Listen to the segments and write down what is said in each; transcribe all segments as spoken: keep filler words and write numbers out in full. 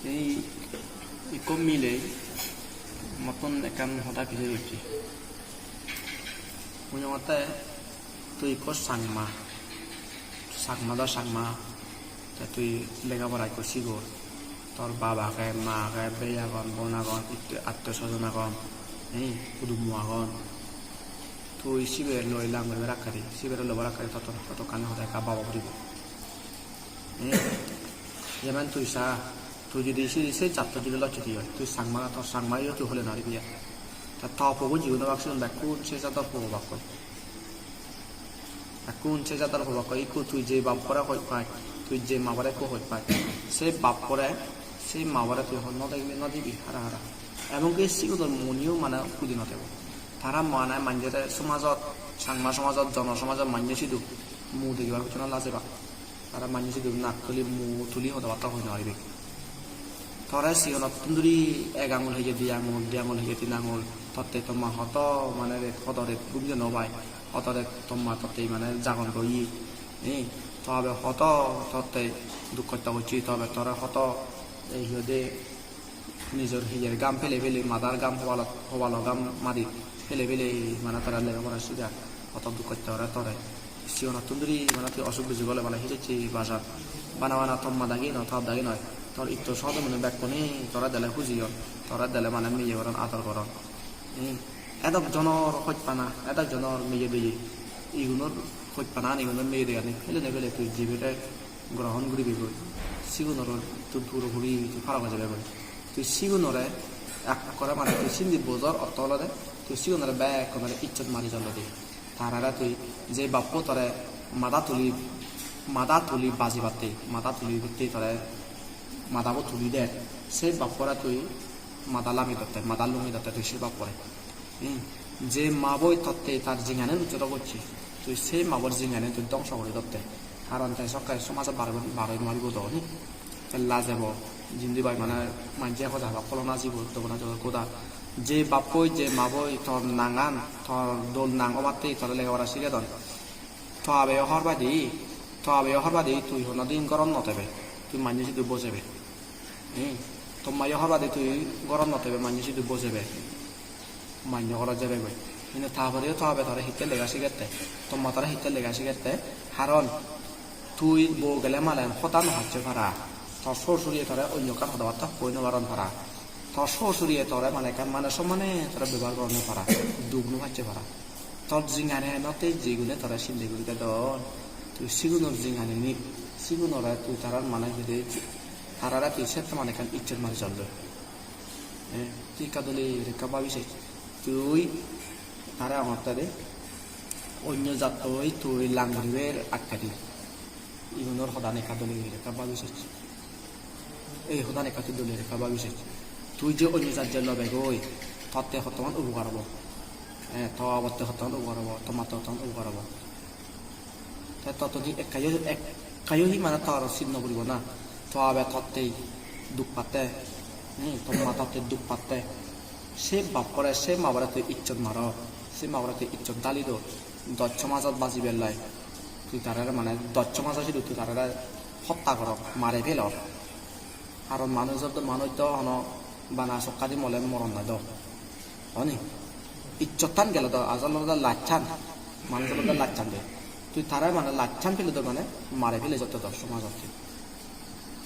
Ei ikko miley mottun ekkan hoda pijor gocche. Mui hongotte tui ikko Changma, Changma do Changma, te tui lega pora ikko sigor, tor bap age, ma age, bhei agon, bon agon, itte-, attiyo sojon agon, ei hudummo agon. Tui sibere loi lang guribar akkedi, sibere lobar akkedi totto-, tottokkani hoda ekka baba puribo. Eh, jemon tui sa, tui judi se, se jatto judi locchede oi, tui Changma, tor Changma yo tui hole no paribi ai. Ta to pobo jigun obak sigun bekkun se jador pobo obakkoi. Bekkun se jador pobo obakkoi, ikko tui je bap bore hoj paj, tui je ma bore ikko hoj paj. Se bap bore, se ma bore tui hoj no dibi, no dibi, hara hara. Emon ki sigunor moniyo mane hudi no thebo. Tara mane manjore somajot, Changma somajot, jono somajot manje sidu mu degibar pijone lajebak. Tara manje sidu nak tuli, mu tuli hoda batta hoi no paribe. Tore siyonottun duri ek angul heje di angul, di angul heje tin angul, totte tomma hodo mane ret, hodo ret gum je no pai, hodo ret tomma totte mane jagon doi. Eh, tobe hodo totte duk hosto gocche, tobe tore hodo, ei, hi hoide, nijor hiyer gam pele pele, madar gam, hobalo, hobalo gam madit pele pele mane tara lega pora sigar, hodo duk hosto ore tore. Siyonottun duri mane tui osuk bisuk ole mane hi gocche bajar. Bana bana tomma dagi noi, tor dagi noi. Tor itto sodumune bekkune tore dele hujiyon, tore dele mane meye goron, ador goron. Hmm. Edok jonor hojpana, edok jonor meye deye. Igunor hojpana, igunor meye deyani pele ne pele tui jibede grohon guribegoi, sigunore tui puro puri tui parok oi jebegoi. Tui sigunore ekkore mane tui sindi bojor ortho olode tui sigunore bekkunore ijjot mari jalloi de. Tarare tui je bappo tore mada tuli, mada tuli bajibatte, mada tuli batte tore madabo tuli der, se bappore tui mada lami dotte, mada lungi dotte tui se bappore. Hmm. Je ma boi totte tar jinghani nojoro gocche, tui se ma bor jinghani tui dongso guri dotte. Karon te sokke somajot bar, bar oi no paribo do ni. Te lajebo, jindi bai mane manje hoda haba kolona jibo, dogona jogor goda. Je bap boi, je ma boi tor nangan, tor dol nang obatte tore lega pora sigedon. To abeyo hor padi, to abeyo hor padi tui honodin gorot no tebe, tui manje sidu bojebe. Hmm. Tommayo hor padi tui gorot no tebe, manje sidu bojebe. Manjo gorot jebegoi. Hintu ta poreyo to abe tore hitte lega sigette, tomma tore hitte lega sigette, karon tui bo gele malen hoda no hacche para. Tor sor suriye tore onyo ekkan hoda batta hoi no paron para. Tor sor suriye tore mane ekkan mane sommane tore bebohar goron no para, duk no pacche para. Tor jinghani henotte jigune tore sinde guri dedon. Tui sigunor jinghani ni, sigunore tui tarar mane hide, tarare tui sette mane ekkan ijjot mari jalloi. Eh, tui ekka dole guri ekka babi sej. Tui tare hongotte de, onyo jattoi tui lang guribar akkedi. Igunor hodani ekka dole guri ekka babi sej. Ei hodani ekka tui dole guri ekka babi sej. Tui je onyo jat je lobegoi, totte hottoman upokar obo. Eh, to babotte hottoman upokar obo, to matte hottoman upokar obo. Te tottun hi ekkayo, ekkayo hi mane to aro sin no puribo na. To abe totte duk patte, hmm, to ma totte duk patte. Se bappore, se mabore tui ijjot maro, se mabore tui ijjot dali do. Doj somajot bajibellai. Tui tarare mane doj somajo sidu tui tarare hotta goror, mare pelor. Aro manuj do, manuj do hono bana sokka di mole moron noi do. Honi? Ijjottan gele do, ajol olode lajchan. Manuj olode lajchan de. Tui tare mane lajchan pele do mane mare pele jotto do somajotte.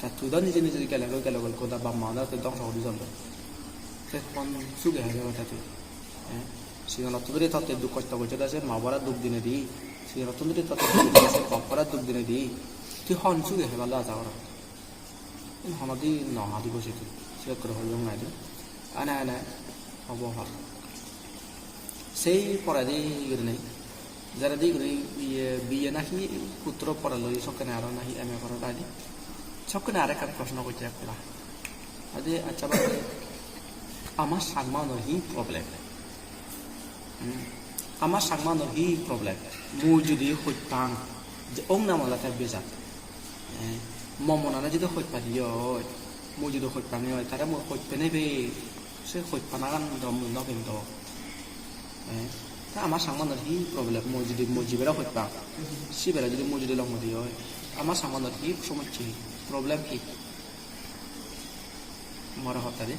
Ta tui do nije nije gele goi, gele goi, goda bap ma olode tui dongso guri jol do. Te hon suge hebe hoda tui? Eh? Sigonottun duri totte duk hosto gocche de se ma bore duk dinei di. Sigonottun duri totte duk dinei se bap bore duk dinei di. Tui hon suge heballo aja goror? Iyen honodin no hadibo sidu, siyokkore hoyong naide. Ene ene obo hor. Sei poredi gurinei, jeredi guri iye, B A nahi putro pore loi sokkene aro nahi M A pore nahi. Sokkene aro ekkan proshno gocche ekkora. Ade, accha, bade, ama Changma unor hi problem? Hmm. Ama Changma unor hi problem? Mui judi hoj pang, je ong na mala te bejat. Eh, mo monane judi hoj padi oi, mui judi hoj pang oi, tare mui hoj penei pe, se hoj panagan do mui no pem do. Eh, te ama Changma unor hi problem? Mui judi, mui jibere hoj pang, sibere judi mui judi longmodi oi, ama Changma unor hi somosse, problem hi? More hotte di.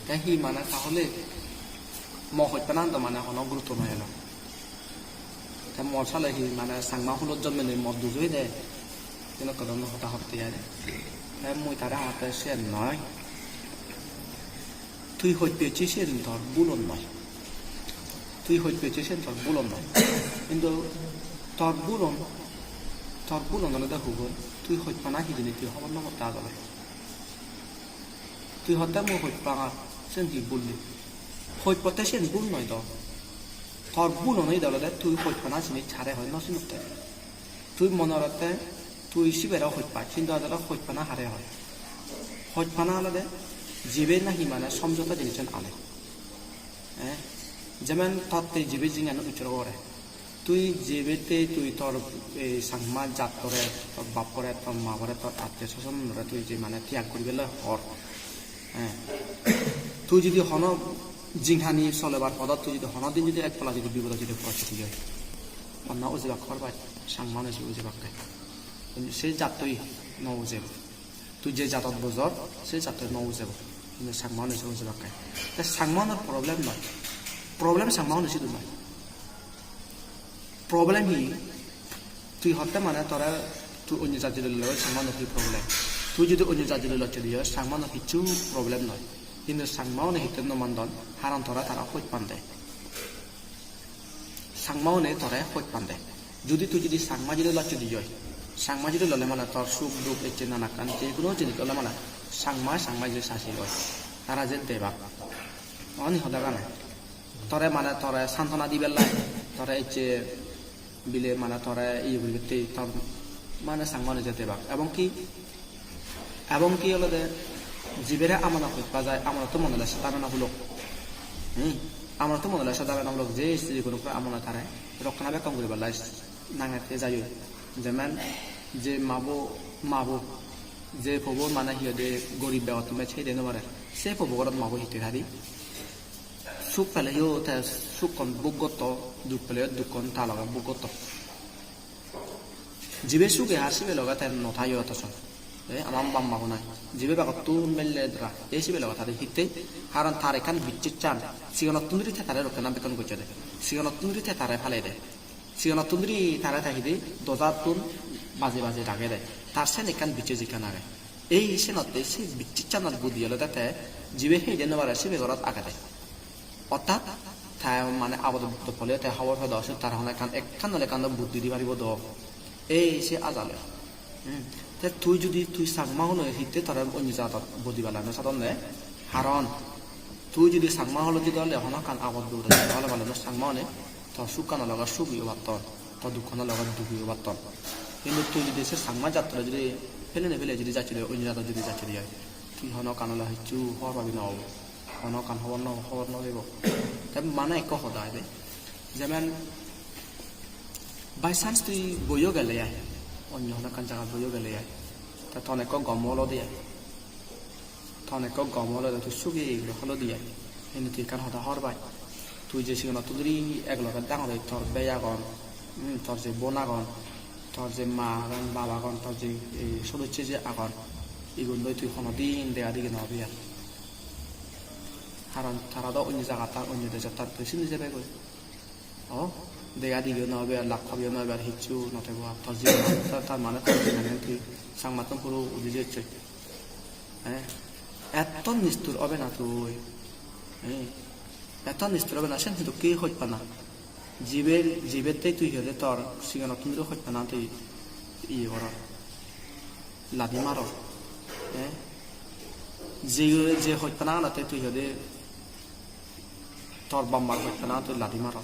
Te hi mane tahole mo hojpanan do mane hono gurutto noi elo. Te mor sale hi mane Changma hulot jonmei mor duj oide. Yen ekko dhoronor hoda hotte ai. Te mui tare hotte siyen noi. Tui hojpecche siyen tor bhulon noi. Tui hojpecche siyen tor bhulon noi. Hintu tor bhulon, tor bhulon olode hubo. Tui hojpana hijeni tui hobor no potte ajole. Tui hotte mui hojpang ar, siyen hi bhul di? Hojpotte siyen bhul noi do. Tor bhul onei de olode tui hojpana jinis hare hoi no sinotte. Tui mone gorotte tui sibere hojpach, hintu asole hojpana hare hoi? Hojpana olode jibe nahi mane somjota jinissan ane. Eh, jemen totte jibe jinghani ucchorgo gore. Tui jibette tui tor, eh, Changma jattore, tor bappore, tor mabore, tor attiyo sojonore tui je mane tiyag guribelle hor. Eh, tui jodi hono jinghani solebar podot tui jodi hono din jodi ek pala jodi bipodot jodi pocche tui oi, onna ujebak hor bhai, Changma une se ujebakke. Se jattoi no ujebo. Tui je jadot bojor, se jadot no ujebo. Hintu Changma une se ujebakke. Te Changma unor problem noi. Problem Changma une sidu noi. Problem hi? Tui hotte mane tore tui onyo jat jodi loi, Changma unor hi problem? Tui jodi onyo jat jodi locche diyo, Changma unor hissu problem noi. Hintu Changma une hitte no mandon, haron tore tara hoj pande. Changma une tore hoj pande. Judi tui judi Changma judi locche diyo, Changma judi lole mane tor suk duk ecche nanakkan je hono jinis lole mane Changma, Changma je sasi oi. Tara je debak. Oni hoda gane. Tore mane tore santona dibellai, tore ecche bile mane tore iye guribatte tor mane Changma une je debak. Ebong ki Ebong ki olode jibere amonot hojpa jai, amonotto mone ole sadame no hulok. Hmm? Amonotto mone ole sadame no hulok, je issue je gunore amonot tare rokkana bekkon guribar lai nangette jai oi. Jemen je mabo, mabo, je pobo mane hi hoide gorib begottun bej hei de no pare. Se pobo gorot mabo hitte thadi. Suk peleyo te sukkon bhog gotto, duk peleyo dukkon ta loge bhog gotto. Jibe suge ar sibe loge te no thayo to son. E, ama bap ma gunai. Jibe begottun melle dra. E sibe loge tade hitte? Haron tar ekkan bicchechan. Sigonottun dhuri te tare rokkena bekkun gocchede. Sigonottun dhuri te tare palede. Sigonottun dhuri tare te hidi dojattun baje baje ragede. Tar sen ekkan bicchej ekkan age. Ei senotte se bicchechanot budi olode te jibe hei de no pare sibe gorot agede. Ortat, te mane abot poleyo te hobor pedo, siyot tar hono ekkan, ekkan nole ekkan do buddhi di paribo do. Ei se ajale. Hmm. Te tui judi, tui Changma hone hitte tare onyo jadot bodi balano sadonne? Haron tui judi Changma hole judi ole hono ekkan abot bode, hole balano Changma hone to sukkan loge sugi obatton, to dukkan loge dugi obatton. Hintu tui judi se Changma jattore judi pelene pele judi jacchede, onyo jadot judi jacchede oi, tui hono ekkan ole hissu hobor pabi no obo. Hono ekkan hobor no, hobor no pebo. Te mane ekko hoda ede. Jemen by chance tui boiyo gele ai, onyo hono ekkan jagat boiyo gele ai. Te ton ekko gom olode ai. Ton ekko gom olode tui sugi olode ai. Hintu tui ekkan hoda hobor pai. Tui je sigonottun dhuri ek loge dangor oi tor bhei agon, hmm, tor je bon agon, tor je ma agon, bap agon, tor je, eh, sodocche je agon, igun loi tui hono din dega digi no obi ar. Haron tara do onyo jagat tar, onyo dejot tar, tui sindi jebegoi. O, dega digiyo no obe ar, lak pabiyo no obe ar, hissu no tebo ar. Tor jibonan, tar, tar mane tor jibonan tui Changmattun puro udi jeyot. Eh? Etto nistur obe na tui. Eh? Etto nistur obe na, sen hidokke hojpana. Jibe, jibettei tui hi hoide tor sigonottun dhuri hojpana tui iye goror. Ladi maror. Eh? Je, je hojpana anatte tui hi hoide tor bap mar hojpana tui ladi maror.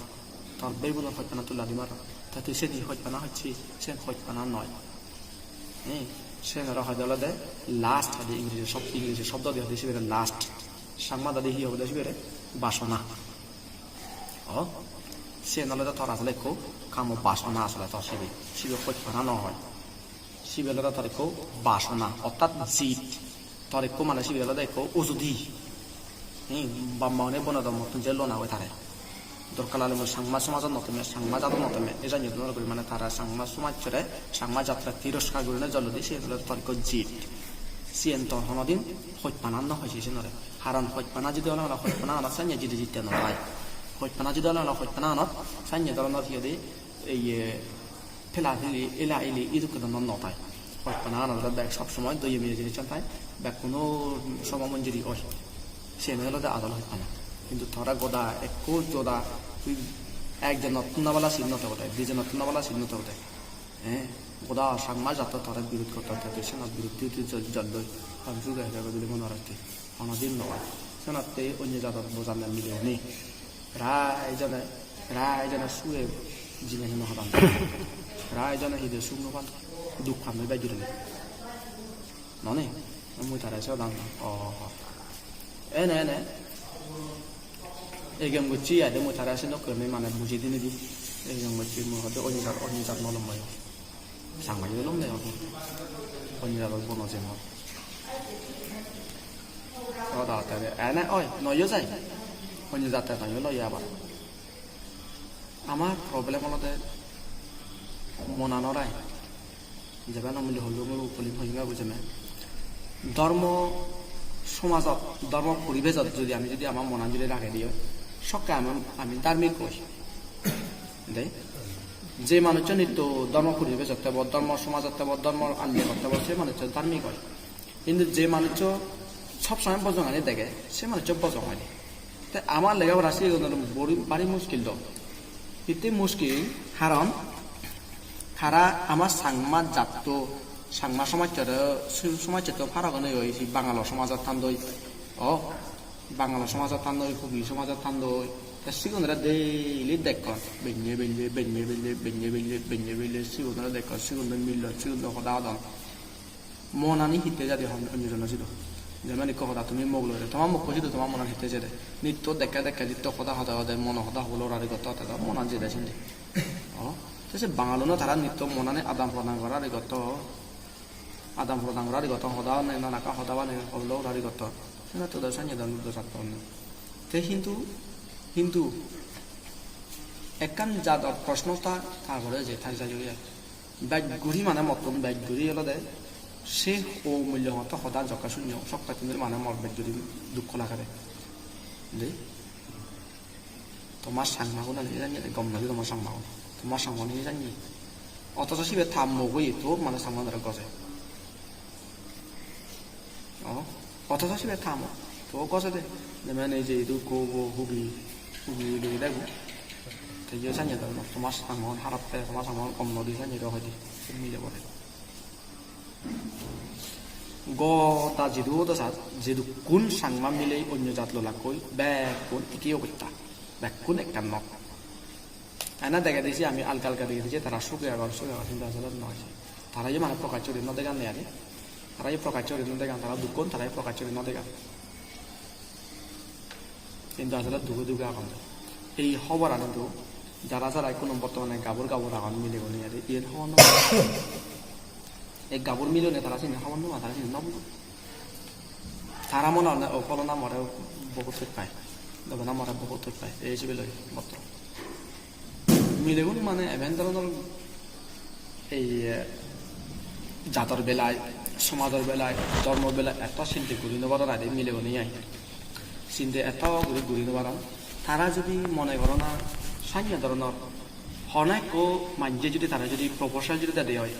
Tor bhei bonor hojpana tui ladi maror. Ta tui sen hi hojpana hocchi? Sen hojpana noi. Eh? Sen aro hoide olode lust hoide Ingreji sob-, Ingreji sobdo di hoide sibere lust. Changma dadi hi hoide sibere? Basona. O, siyen olode tor asole ekko kamo basona asole tor sibe. Sibe hojpana no oi. Sibe olode tor ekko basona, ortat jid. Tor ekko mane sibe olode ekko ujudi. Hi, bap ma une bono do mottun je lona oi tare. Dorkar lagile mui Changma somajot no temme, Changma jadot no temme. Ei janye dhoron guri mane tara Changma somajjore, Changma jattore tiroskar gurine jolodi siyen olode tor ekko jid. Siyen to honodin hojpana no hoise senore. Haron hojpana judi ole ole hojpana anot sanye jidi jitte no pai. Hojpana judi ole ole hojpana anot sanye doronor hi hoide, iye, pela peli, ela eli idukke doronor no pai. Hojpana anot olode bek sob somoi doye miye jinissan pai. Bekkuno somo monjuri oi. Siyen olode adol hojpana. Hintu tore goda ekko joda tui ekjonottun na bala sin no tebode, dijonottun na bala sin no tebode. Eh, goda Changma jatto tore birud gotton, te tui senot birud tui tui jot-, jolloi. Hon suge hebe bile mone hotte. Honodin no oi. Senotte onyo jadot bojanne mile nei. Prai jone, prai jone suge jine hino hodan. Prai jone hide suk no pan. Duk pan noi bej gurinei. Noni? Mui tare se hodang. Oh. Ene, ene. Egem gocchi aide mui tare se nokke mui mane buji dinei di. Egem gocchi mui hode onyo jat, onyo jat no lom mui. Changma yo lom de hode. Onyo jat bono jengor. Hoda hotte ene oi, noyo jai. Onyo jat te noyo loi abar. Amar problem olode monanor ai. Jeben ami hollung, hollung hoyunge bujeme. Dhormo somajot, dhormo poribejot jodi ami jodi amar monan jodi ragei di oi, sokke ami, ami dharmik oi. De? Je manuccho nitto dhormo poribejot tebo, dhormo somajot tebo, dhormo andegot tebo, se manuccho dharmik oi. Hintu je manuccho sob somoi bojongani dege, se manuccho bojong oide. Te amar lega pora sigunor bori-, bari muskil do. Hitte muskil, haron tara ama Changma jatto, Changma somajjore, su-, somajjotto paragoni oi, hi Bangalo somajot thandoi. O, Bangalo somajot thandoi, Hugi somajot thandoi. Te sigunore daily dekkon. Benne belle, benne belle, benne belle, benne belle, sigunore dekkon, sigun do milon, sigun do hoda hodon. Monani hitte jade hon-, onyo jono sidu. Jemon ikko hoda tumi mok loi, toma mokko sidu toma monan hitte jede. Nitto dekke dekke jitto hoda hoda hode, mono hoda hobolo rari gotto hotte do monan jede sindi. O, te se Bangaluno tara nitto monani adan prodan gora rari gotto. Adan prodan gora rari gotto, hoda hone nanakka hoda bane hobolo rari gotto. Senotte do sanye do nudo satto onno. Te hintu, hintu ekkan jador proshno ta, ta gore je thai jai oi. Bej guri mane mottun bej guri olode se o mullo hotte hoda jokke sunyo, sokke tumi mane mor bej guri dukko lagede. De? Toma Changmagun ani janye, gom lage toma Changmagun. Toma Changmagun ani janye. Otoso sibe ta mok oye, to mane Changmagunore goje. O, otoso sibe ta mok. To gojede. Jemon ei je idu Hugi, Hugi loi degu. Te iyo sanye do, toma Changmagun harap te, toma Changmagun gom loi sanye do hoide. Se mile bore. Goda jidu odo sat, jidukkun Changma milei onyo jat lolakkoi, bekkun eki obostan. Bekkun ekkan nok. Ena degede se ami alga alga degede se tara suge agon, suge agon, hintu asole noi. Tara yo mane prokaccho guri no degan ne are. Tara yo prokaccho guri no degan, tara dukkon, tara yo prokaccho guri no degan. Hintu asole duge duge agon. Ei hoboran hintu jara jara ekkuno bortomane gabur gabur agon milegune are, iyen hobor no pang. Ei gabur milegune tara sini hobor no pang, tara sini no bujon. Tara mone hone o pholona more bohut hoj pai, dobona more bohut hoj pai, ei sibe loi botro. Milegun mane eben dhoronor ei, eh, jador belai, somajor belai, dhormor belai etto sinte guri no paron ade milegune ai. Sinte etto guri guri no paron. Tara jodi mone gorona sanye dhoronor hono ekko manje jodi tara jodi proposal jodi dede oi,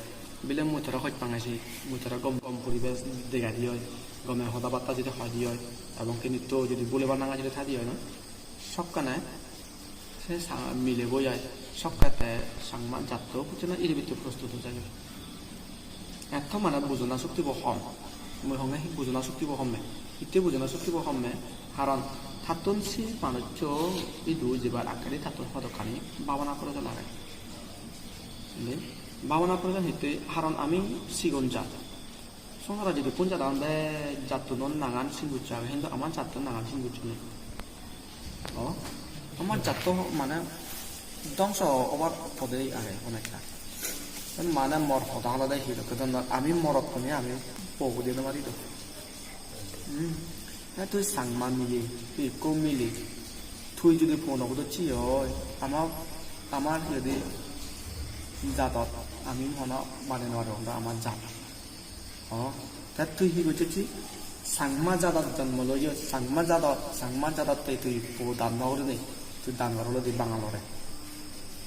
bile mui tore hoj pang esi, mui tore gom gom poribesh dega di oi, gome hoda batta jodi hoi di oi, ebong ki nitto jodi bule bananga jodi thai di oi na, sokkene se sa-, milebo ai, sokke te Changma jatto pujjona iri bitto prostut oi jai. Etto mane bujona soktibo hom. Mui honge hi bujona soktibo homme. Hitte bujona soktibo homme? Karon tattun se manuccho idu jebar akkedi tattun hodokkani babana proyojon age. Indi babana proyojon hitte? Karon ami sigon jat. Songsarot jidukkun jadon bej jattuno nangan singuccho age, hintu ama jatto nangan singuccho nei. O, ama jatto mane dongso obar pode age onekta. Mane mor hoda olode hi dokke dhoronor, ami morot hone ami po pudi no pari do. Hmm. E tui Changma mile, tui ekko mile. Tui jodi po no pudocchi oi, ama, amar jodi jadot ami hono mane no parong do ama jat. O, Te tui hi gocchocchi? Changma jadot jonmo loiyo, Changma jadot, Changma jadotte tui po dan no gurinei, tui dan gor olode Bangalore.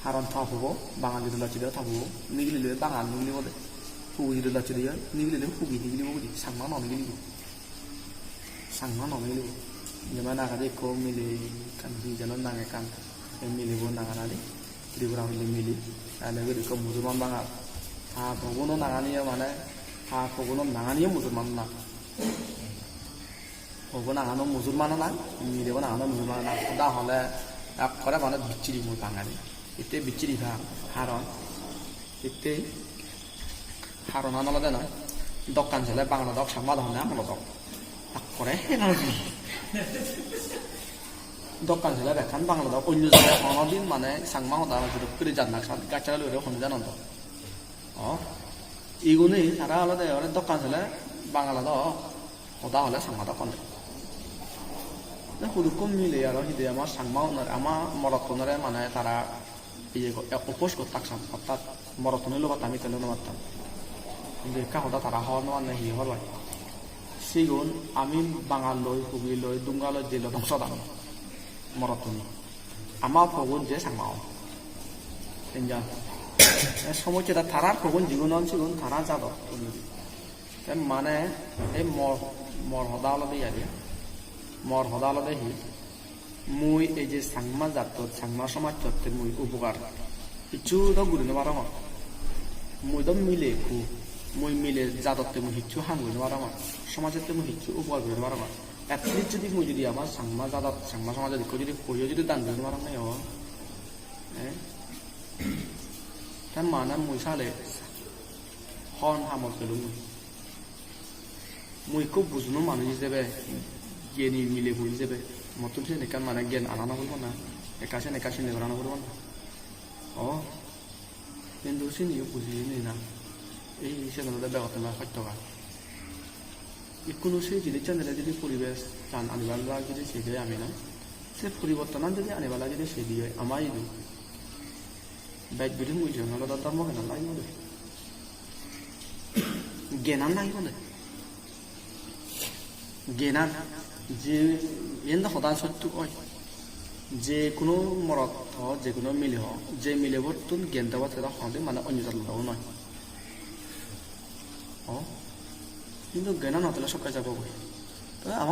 Haron ta pobo, Bangal judi locche de ta pobo, nigilile Bangal nigilibo de. Hugi judi locche de oi, nigilile Hugi nigilibo guri, Changma no nigilibo. Changma no nigilibo. Jemon agede ikko mile ekkan, hi jeno nang ekkan, ei milebo nangan ani Tripura hille mile, tale guri ikko Musulman Bangal. Ta poguno nanganiyo mane, ta poguno nanganiyo Musulman nang. Pogu nangano Musulman nang, milebo nangano Musulman nang. Hoda hole ekkore mane bichiri mui Bangali. Itte bichiri pang, haron itte haronan olode noi. Dokkan sele Bangla dok, Changma dok honne Amolo dok. Ekkore hena hoide. Dokkan sele bekkan Bangla dok, onyo sele hono din mane Changma hoda juruk guri jannak sat gachchara loi honne janon dok. O, igune tara olode ore dokkan sele Bangla dok, hoda hole Changma dok honne. Te hudukkun mile aro hide ama Changma unore, ama morottunore mane tara iye go-, e, oppose gottak san, ortat morottun oi lobattam, ittun oi lobattam. Hintu ekka hoda tara hobor no panne hi hobor pai. Sigun ami Bangal loi, Hugi loi, Dunga loi, jei loi dong sodan. Morottun. Ama pogun je Changma on. Enja. E, somosse da tarar pogun jigun on sigun tara jadot. Te mane ei mor, mor hoda olode iyani. Mor hoda olode hi? Mui ei je Changma jattot, Changma somajjotte mui upokar hissu do guri no parongor. Mui do mile ekku, mui mile jadotte mui hissu ham guri no parongor, somajotte mui hissu upokar guri no parongor. At least judi mui judi ama Changma jadot, Changma somajot ekku judi hoyo judi dan guri no parong ne o, eh? Te mane mui sale hon hamot gelung mui. Mui ikko bujuno manuj ijebe, geni milebo ijebe, mottun siyen ekkan mane gyan ana no puribo na, ekka siyen ekka sinde gora no puribo na. O, hintu siniyo buji ni na. Ei siyen olode begottun hosto gai. Ikkunu se jinissanire jodi poribesan anibar lage jodi sedi ami na, se poribortonan jodi anibar lage jodi sedi oi, ama idu bej guri mui jiyong olode dhormo gyanan lagibo de. Gyanan lagibo de. Gyanan, je, iyen do hoda sotto oi. Je hono morot ho, je hono mile ho, je milebottun gyan deba te do honodin mane onyo jadot do noi. O, hintu gyanan no thele sokke jabo goi. Te ama